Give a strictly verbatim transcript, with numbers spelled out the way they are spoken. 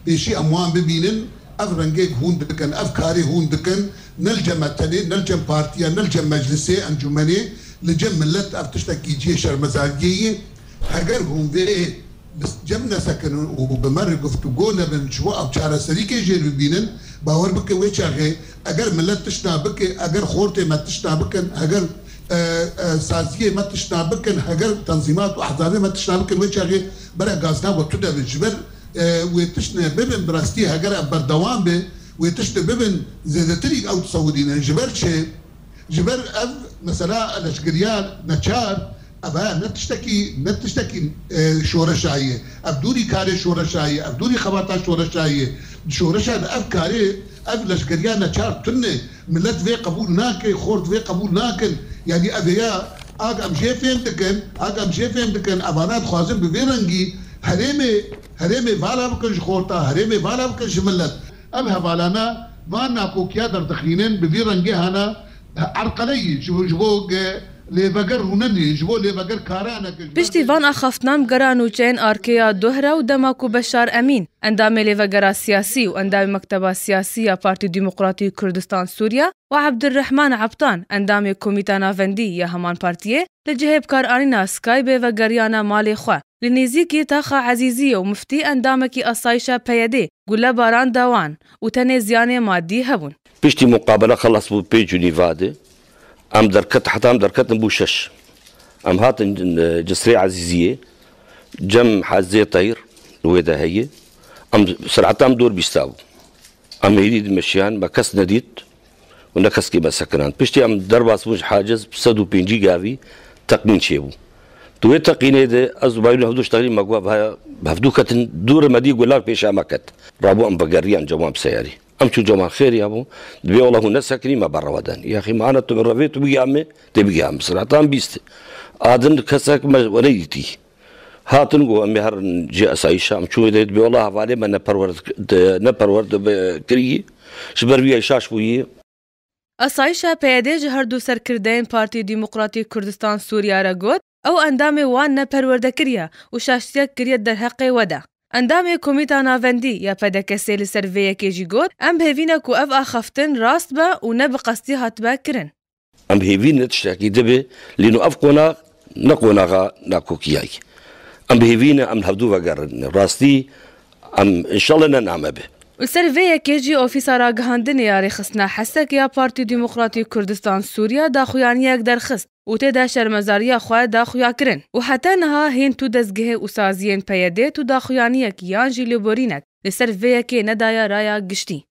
Pêşî em wan bibînin, ev rengê hûn dikin, ev karê hûn dikin, ne li cem me tenê, ne li cem partiya, ne li cem meclisê, encûmenê, li cem millet ev tiştekî cihê şermezariyê ye. Heger hûn vê bi cem nesekin û bi me re guftûgo nebin, ji bo ev çareserîkê jê bibînin, bawer bike wê çaxê, eger millet tişta bike, eger xortê me tişta bikin, heger, e, e, saziyê me tişta bikin, heger tenzîmat û ehzabê me tişta bikin, wê çaxê bere gazna we tu debin. Ji ber, e, wê tiştine bibin, bi rastî heger ev berdewam be, wê tiştê bibin, zêdetirî ew disewirînin. Ji ber çi? Ji ber ev mesela leşgeriya neçar, ev e ne tiştekî, ne tiştekî, e, şoreşa ye. Ev dûrî karê şoreşa ye, ev dûrî xebata şoreşa ye. Di şoreşa de ev karê, ev leşgeriya neçar tune. Millet vê qebûl nake, xort vê qebûl nakin. Yanî ev ya, ak em jê fêm dikin, ak em jê fêm dikin, evana dixwazin bi vê rengî herêmê, herêmê vala bikin ji xorta, herêmê vala bikin ji millet. Ev hevalana van nakokiya derdixînin, bi vî rengê hana erqeleyî ji bo, ji bo ge-, lêveger rûnenê, ji bo lêveger kara neke, ji ber Piştî vê van axaftinan bi gera nûçeyên Arkeya Duhra û dema ku Beşar Emîn, endamê lêvegera siyasî û endamê mekteba siyasî ya Partî Demokratî Kurdistan Sûriya, û Ebdurrehman Ebtan, endamê Komîta Navendî ya heman partiyê, li cihê bikaranîna Skype vegeriyane malê xwe. Li nêzîkî taxa Ezîziyê û miftî endamekî asayişa P Y D'ê gulebaran da wan û tenê ziyanê madî hebûn. Piştî muqabele xelas bû pênc û nîva de. Em derket, heta em derketin bû şeş. Em hatin, e, Cisrê Ezîziyê, cem Hezê Teyr wê de heye. Em, sereta em dor bîsta bû. Em hêdî dimeşiyan, me kes nedît û ne keskî me sekinand. Piştî em derbas bûn ji haciz, bi sed û pêncî gavî teqîn çêbû. Di wê teqînê de ez û Bayûn hevdû ji teqîn me got, "Haya, hevdû ketin dûr me dî gulak pêşa me ket." Rabû em vegeriyan cem wan bi seyarî. Em çû cem wan xêr ya bû. Dibê wela hûn nesekinî me berrewe den. Yaxî me ana tu bi revê tu bigî em ê, tê bigî em. Siratan bîst. Adin kesek me we nedîtî. Hatin got, "Em ê herin cihê esayîşa." Em çûn wê de, dibê wela hevalê me ne perwer, ne perwer dibe kirî. Ji ber vî ya şaş bûyî. Asayişa P Y D ji her du serkirdeyên Partî Demokratîk Kurdistan Sûriya re got, ew endamê wan ne perwerde kiriye û şaştiyek kiriye derheqê we de. Endamê Komîta Navendî ya P D K S'ê li ser vê yekê jî got, em bi hêvî ne ku ev axaftin rast be û ne bi qestî hatibe kirin. Em hêvî ne tiştekî dibe, lê no ev qonax ne qonaxa nakokiyayî. Em bi hêvî ne em li hevdû vegerin. Rastî em înşallah ne name be. Li ser vê yekê jî Ofîsa Ragihandinê ya Rêxistina Hesek ya Partî Demokratîk Kurdistan Sûriya daxuyaniyek derxist û tê de şermezariya xwe da xuya kirin û heta niha hîn tu dezgehê û saziyên P Y D tu daxuyaniyek yan jî lêborînek li ser vê yekê nedaye raya giştî.